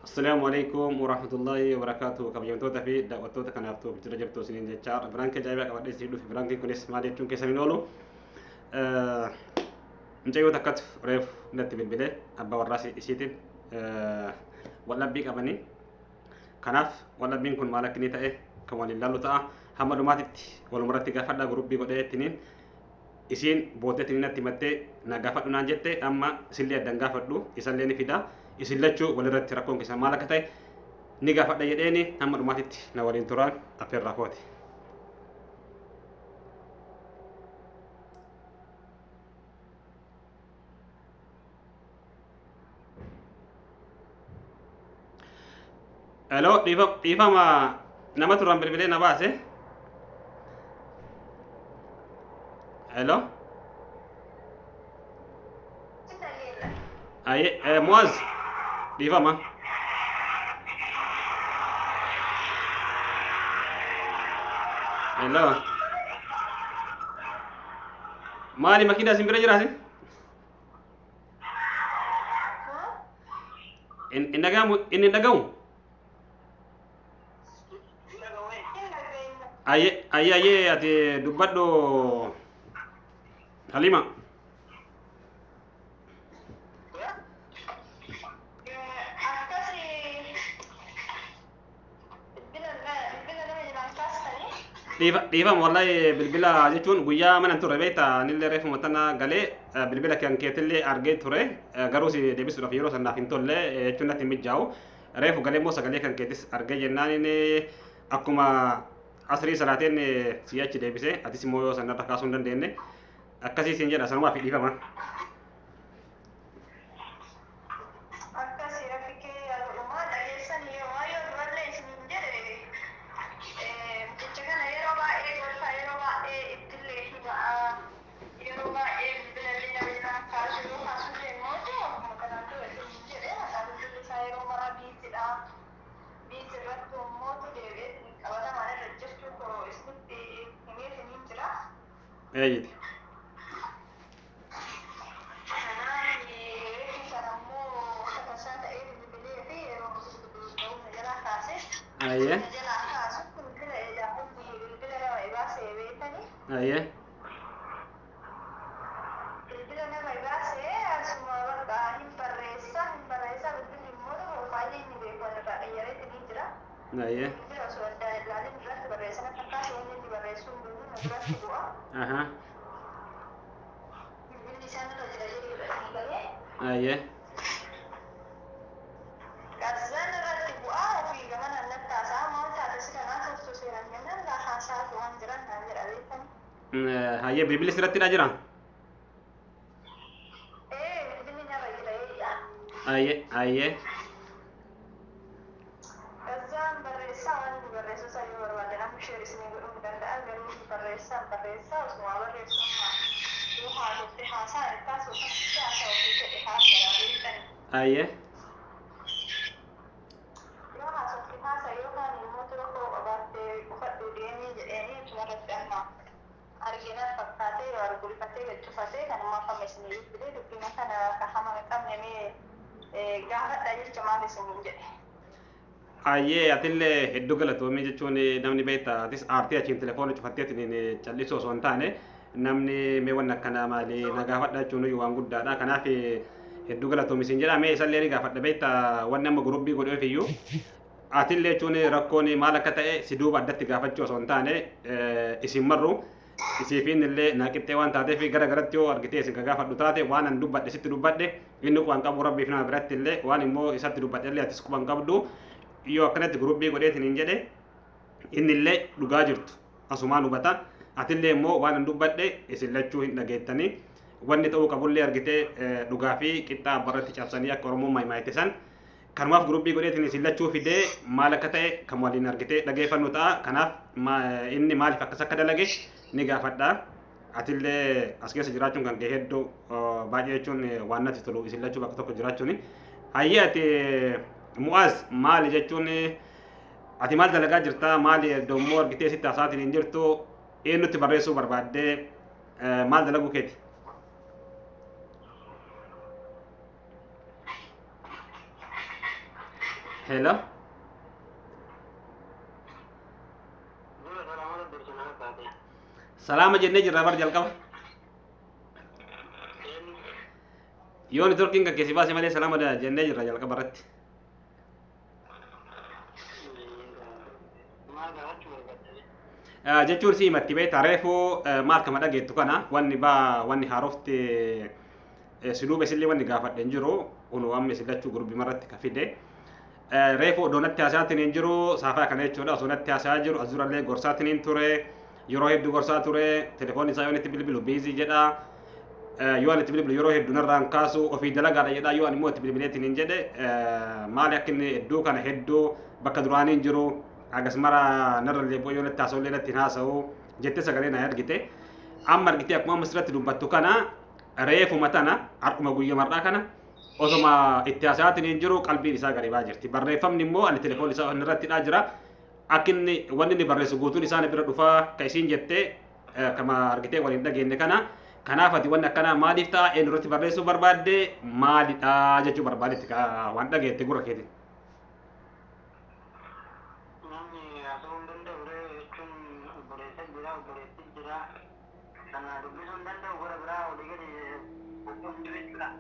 Assalaamu alaikum warahmatullahi wabarakatuh. Kabajamtoota fi daawwattoota kanaaf tuuf jira jirtu isiniin jecha biraankii ajaa'ibaa qabadhee isin dhufe. Biraankiin kunis maal jechuun keessan hin oolu. Mucayyoo takkatu reefu natti bilbilee abbaa warraa isiitiin waldhabbii qabanii. Kanaaf waldhabbiin kun maal akka inni ta'e kan waliin laallu ta'a. Hamma dhumaatitti walumarratti gaafadhaa gurubbii godhee ittiniin isiin booteetiin natti himattee na gaafadhu naan jette, amma isillee addan gaafadhu, isallee ni fida, isin lachuu walirratti rakkoon keessan maal akka ta'e ni gaafadha jedheeni hamma dhumaatitti na waliin turaan affeerraa kooti. Hello, dhiifama, nama turan bilbilee na baase. Hello. Aye, Muaz, dhiifama. Hello. Maali, makiinaa isin bira jiraate? Hin dhagahamu, inni hin dhagahu? Aye, aye, aye, ati dubbadhu Halima. Akkasi bilbila nama jiran kaastanii. Dhiifama, wallahi bilbila jechuun guyyaa mana hin turre beektaa, anillee reefuma tana galee bilbila kan keetillee argee ture, garuu si deebisuudhaaf yeroo sanaaf hin tolle jechuun natti hin mijaa'u. Reefu galee immoo sagalee kan keetis argee jennaan inni akkuma asrii salaateen si achi deebise, atis immoo yoo sanarra kaasuu hin dandeenye akkasii siin jedha, sanumaaf dhiifama. Akkasi rafikee yaadudhumaa dhageessan yoo yoo durallee isiniin jedhe, jecha kana yeroo baay'ee gorsaa, yeroo baay'ee ittillee himaa, yeroo baay'ee bilbilallee nama jiran kaasu, yoo kaasullee immoo akkuma kanaan dura isiniin jedhe, maqaa bilbilli isaa yeroo maraa biitidha. Biit irratti immoo deebi'ee qabatamaan irra jechuu koo isinitti himee isiniin jira. Eeyyiti. Kanaaf reefu sana immoo tasaa ta'ee bilbilee fi yeroo bilbiluu na jalaa kaase. Ayyee. Na jalaa kaasu bilbila edaa bilbila nama ibaasee beekanii. Ayyee. Bilbila nama ibaasee asuma bakka hin barreessaa hin barreessaa, bilbilli immoo profaayilii inni beeku irraa qayyareetti ni jira. Ayyee. Bilbila osoo addaan ilaalin irratti barreessana fakkaata, wanni inni barreessu hundinuu na biratti bu'a. Aha. Bilbilli isaan irra jira jechuudha inni galee. Ayyee. Gaazexaan irratti bu'aa ofii gama natti haasa'a, maal taate si kanaa turtu seenan jennaan laa haasaatu waan jiran naan jedha beekani. Hayyee, bilbilli sirrattidha jira. Ee, bilbilli narra jira eeyya. Ayyee, ayyee. Gaazexaan barreessaa waan inni barreessu san yoo barbaade namni share isinii godhuu ni danda'a, garuu barreessaan barreessaa osuma barreessu yoo haasofte haasaa ittaas osoo haasaa ofii fedhe haasaa beekani. Ayyee. Yoo haasofte haasaa yookaan immoo tura koo qabaattee qofadhu deemii jedheenii itumarratti amma argina fakkaatee yoo argulfatee gad cufatee kanumaaf amma isinii bilbilee dubbina kana ka hama hin qabne mee gaafadha jecha maal isiniin jedhe. Ayyee, atillee hedduu galatoomii jechuun namni beektaa atis aartii achiin telefoona cufatteetiin callisuu osoo hin taane, namni mee wanni akkanaa maali na gaafadha jechuun waan guddaadha. Kanaaf hedduu galatoomii siin jedha, mee isallee ni gaafadha. Beektaa, wanni amma gurubbii godheef iyyuu atillee jechuun rakkoon maal akka ta'e si duuba addatti gaafachuu osoo hin taane, isin marru isiifiin illee naa qixxee waan taateef gara garatti yoo argitee isin ka gaafadhu taate, waan an dubbadhe sitti dubbadhe inni quban qabu, rabbiif nama biratti illee waan immoo isatti dubbadhe illee atis quban qabdu, yoo akkanatti gurubbii godheetiin hin jedhe inni illee dhugaa jirtu asumaan hubata, atillee immoo waan an dubbadhe isin lachuu hin dhageettanii, wanni ta'uu qabullee argitee dhugaa fi qixxaa abbarratti cabsanii akka Oromoon maaymaayite san, kanumaaf gurubbii godheetiin isin lachuu fidee maal akka ta'e kan waliin argitee dhageeffannu ta'a. Kanaaf inni maaliif akkas akka dalage ni gaafadha. Atillee as keessa jiraachuun kan kee hedduu baay'ee jechuun waan natti tolu isin lachuu bakka tokko jiraachuun. Hayyee, ati Mu'aaz maali jechuun, ati maal dalagaa jirta, maali dommoo argitee sitti haasaatiin hin jirtu, eenyutti barreessuu barbaaddee, maal dalaguu keeti? Hello. Salaama jennee jirra bar jalqaba. Yoo networkiin kan keessi baase malee salaama jennee jirra jalqaba irratti. Jechuun si himatti beektaa reefuu maal kama dhageettu kana wanni baa wanni haarofti si duuba isillee wanni gaafadhe hin jiru kun amma isin lachuu gurbima irratti ka fide. Reefu odoo natti haasa'aatiin hin jiru saafaa kana jechuudha osoo natti haasa'aa jiru as durallee gorsaatiin hin ture yeroo hedduu gorsaa ture telefoonni isaa yoo itti bilbilu biizii jedha yoo ani itti bilbilu yeroo hedduu narraan kaasu ofii dalagaadha jedha yoo ani immoo itti bilbileetiin hin jedhe maali akka inni hedduu kana hedduu bakka duraanii hin jiru agas mara narra illee bu'ee yoo natti haasa'u illee natti hin haasa'u jettee sagalee na argite amma argite akkuma amma sirratti dubbattu kana reefuma tana har'uma guyyaa mar'aa kana osoma itti haasa'aatiin hin jiru qalbiin isaa garibaa jirti. Barreeffamni immoo ani telefoon isaa irratti dhaa jira. Akka inni wanni inni barreessu guutuun isaan bira dhufaa ka isiin jettee kama argitee waliin dhageenye kana. Kanaaf ati wanni akkanaa maaliif ta'a eenyu irratti barreessuu barbaadde maalidha jechuu barbaadetti waan dhageette gurra keetiin. Namni haasa'uu hin danda'u jechuun obboleessa jira obboleessi jira. Kana dubbisuu hin danda'u gara biraa olii gadi hin jiru jechuudha.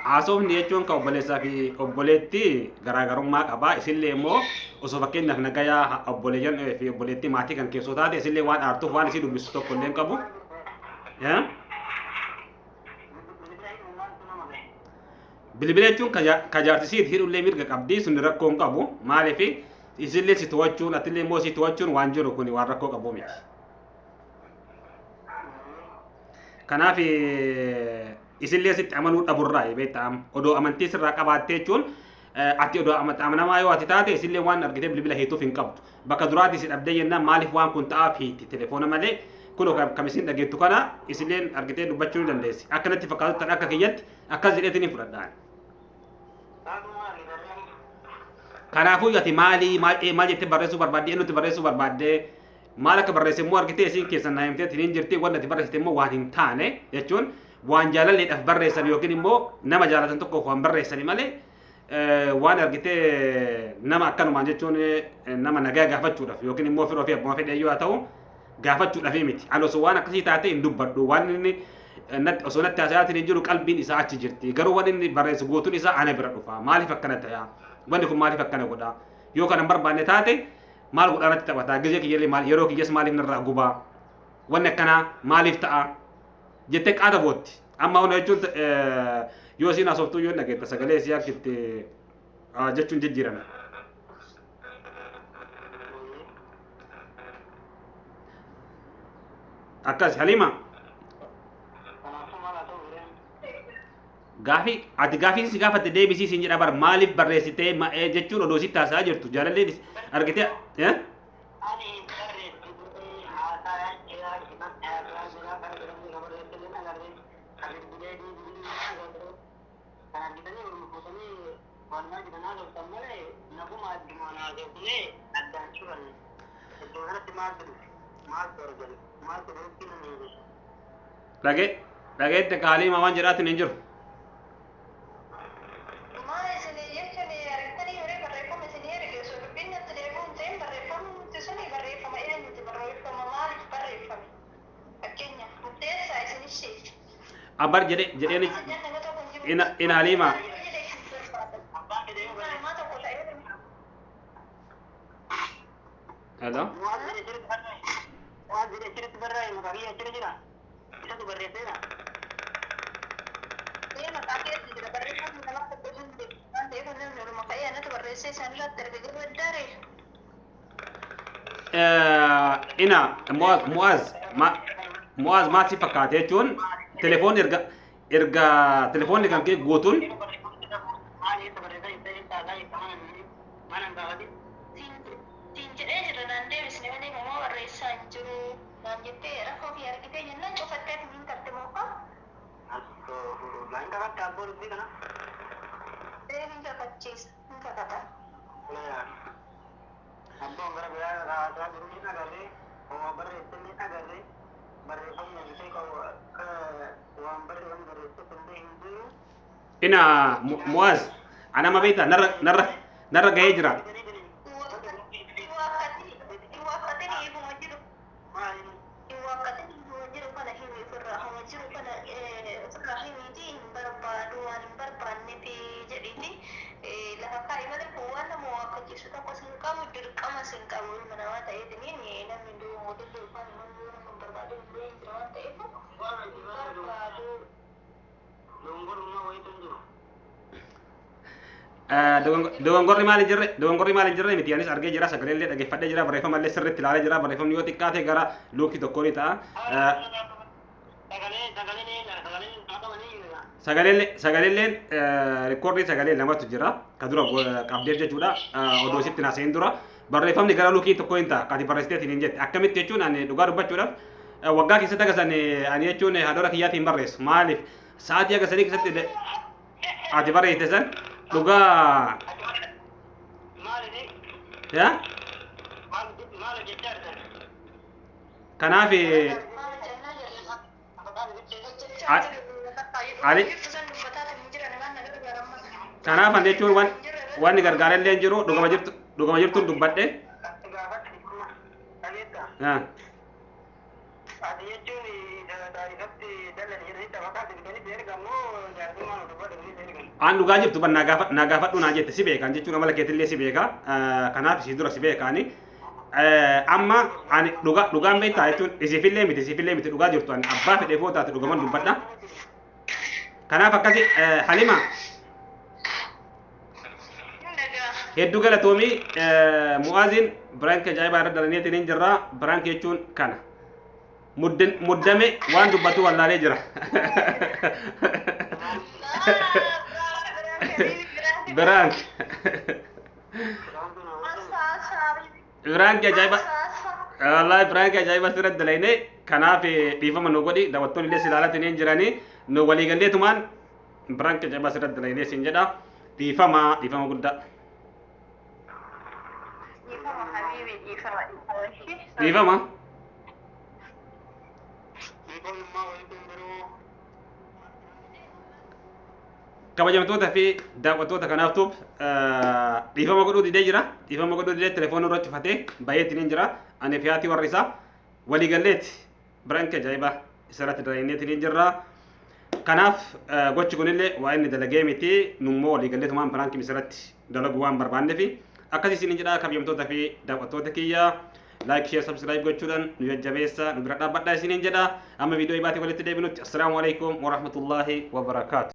Haasofni jechuun kan obboleessaa fi obboleetti garaagarummaa qaba. Isillee immoo osoo fakkeenyaaf nagayaa obboleeyyan fi obboleettii maatii kan keessoo taate isillee waan aartuuf waan isii dubbisu tokko illee hin qabu. Bilbila jechuun ka jaarsisiit hidhullee mirga qabdi sun rakkoo hin qabu. Maaliif isillee si to'achuun atillee immoo si to'achuun waan jiru kun waan rakkoo qabu miti. Kanaaf isillee sitti amanuu dhaburraa beektaa odoo amantii sirraa qabaattee jechuun ati odoo amanamaa yoo ati taate isillee waan argitee bilbila hiituuf hin qabdu. Bakka duraati si dhabdee jennaan maaliif waan kun ta'aaf hiiti telefoona malee kun kam isin dhageettu kana isilleen argitee dubbachuu ni dandeessi. Akkanatti fakkaatu tan akka kiyyatti akkas jedheetiin hin fudhadhaan. Kanaafuu ati maali maal jettee barreessuu barbaaddee eenyutti barreessuu barbaaddee maal akka barreesse immoo argitee isiin keessan na himtee hin jirti wanni ati barreessite immoo waan hin taane jechuun waan jaalalleedhaaf barreessan yookiin immoo nama jaalatan tokkoof waan barreessani malee waan argitee nama akkanumaan jechuun nama nagaa gaafachuudhaaf yookiin immoo firoo fi abbuma fedhe yoo haa ta'u gaafachuudhaaf miti. Ani osoo waan akkasii taate hin dubbadhu waan inni osoo natti haasa'aatiin hin jiru qalbiin isaa achi jirti garuu waan inni barreessu guutuun isaa ana bira dhufa maaliif akkana ta'a wanni kun maaliif akkana godha yoo kana hin barbaanne taate maal godhaa natti taphata gizee kiyyallee maal yeroo kiyyas maaliif narraa gubaa wanni akkanaa maaliif ta'a jettee qaata bootti amma hona jechuun yoo isiin haasoftuu yoo dhageetta sagalee isii akka itti jechuun jijjiirame. Akkas Halima. Gaafii ati gaafii si gaafatte deebisii siin jedha bar maaliif barreessitee jechuun odoo sitti haasa'aa jirtu jaalallee argitee. Ani barreessitee haasaa jira haasaa jira kan jedhamu kan barreessitee agarree kan bilbilee agarree kan argitanii gurgurtanii walumaa jedhanaa dhuftan malee naguma addumaan haasofnee addaan curan iddoo kanatti maaltu dhufe maaltu argame maaltu dhufe namni jiru. Dhageette Halima waan jedhaatiin hin jiru. Maal isinii jechuun argitanii yeroo barreeffama isinii erge osoo dubbiin natti deebi'u hin ta'in barreeffamni suni barreeffama eenyuti barreeffama maaliif barreeffame fakkeenyaaf murteessaa isin ishee. Abar jedhe jedheen ina Halima. Hello. Waan jedhe achirratti barraa'e maqaa kiyya achirra jira isatu barreesseera. Maqaa keessa jira barreeffamni namaa tokko hin jiru waan ta'eef namni oluma ka'ee anatu barreessee isaan irratti erga jiru addaare. Ina Mu'az Mu'az maal si fakkaate jechuun telefoonni erga erga telefoonni kan kee guutuun Siin jedhee jira naan deebisne malee mamaa barreessaa hin jiru naan jettee rakkoo fi argitee jennaan cufattee hin tarte mooqa. Hin kakadha abboo dubbii kana. Ee hin kakachiisa hin kakata. Abboon gara biraa haasaa jiru ni agarree waan barreesse ni agarree barreeffamni argitee waan barreeffamni barreesse illee hin jiru. Ina Mu'az anama beektaa narra narra Narra gahee jira. Dogongorri maal hin jirre, dogongorri maal hin jirre miti. Anis argee jira, sagalee illee dhaggeeffadhee jira, barreeffama illee sirriitti ilaalee jira. Barreeffamni yoo xiqqaate gara luukii tokkoo ni ta'a. Sagaleen rikoordii sagalee lamatu jira ka dura qabdeef jechuudha. Odoo sitti naaseen dura barreeffamni gara luukii tokkoo hin ta'a. Kati barreessiteetiin hin jette akkamitti jechuun, ani dhugaa dubbachuudhaaf waggaa keessatti agasan ani jechuun haadhola kiyyaatiin barreessu. Maaliif sa'aatii agasanii keessatti ati barreessite san dhugaa yaa kanaaf kanaaf ani jechuun wanni gargaarellee hin jiru. Dhugama jirtu, dhugama jirtuun dubbadhe. Ati jechuun taarikatti dallan jedhanii maqaa dibitanii ergamoo jaarsummaan dubbadhu ergan. An dhugaa jirtu ban naa gaafadhu naa jette. Si beekan jechuun amala keetillee si beeka. Kanaaf si dura si beekaani. Amma ani dhugaa dhugaan beektaa jechuun isiifillee miti, isiifillee miti. Dhugaa jirtu ani abbaa fedhee foo taate dhugaman dubbadha. Kanaaf akkasi. Halima, hedduu galatoomii. Mu'aaziin prank ajaa'ibaa irra dalaneetiin hin jirra. Prank jechuun kana. Muddame waan dubbatu wallaalee jira. Prank. Prank ajaa'iba. Wallaahi prank ajaa'iba sirra dalayne. Kanaaf dhiifama nu godhi. Daawwattoonni illee si ilaalatiin hin jiranii. Nu waliigalleetumaan prank ajaa'ibaa sirra dalayne siin jedha. Dhiifama, dhiifama guddaa. Dhiifama. Kabajamtoota fi daawwattoota, kanaaftuuf dhiifama godhuu didee jira. Dhiifama godhuu didee telefoona irra cufatee baay'eetiin hin jira. Ani fi haati warri isaa waliigalleeti prank ajaa'ibaa isarratti dalayneetiin hin jirra. Kanaaf gochi kunillee waa inni dalagee miti. Nummoo waliigalleetumaan prankii isarratti dalaguu waan barbaanneefi akkasii isin jedha. Kabajamtoota fi daawwattoota kiyya, like, share, subscribe gochuudhaan nu jajjabeessa, nu bira dhaabbadhaa isiniin jedha. Amma viidiyoo ibaatii walitti deebinutti, assalaamu alaikum warahmatullaahi wabarakaatu.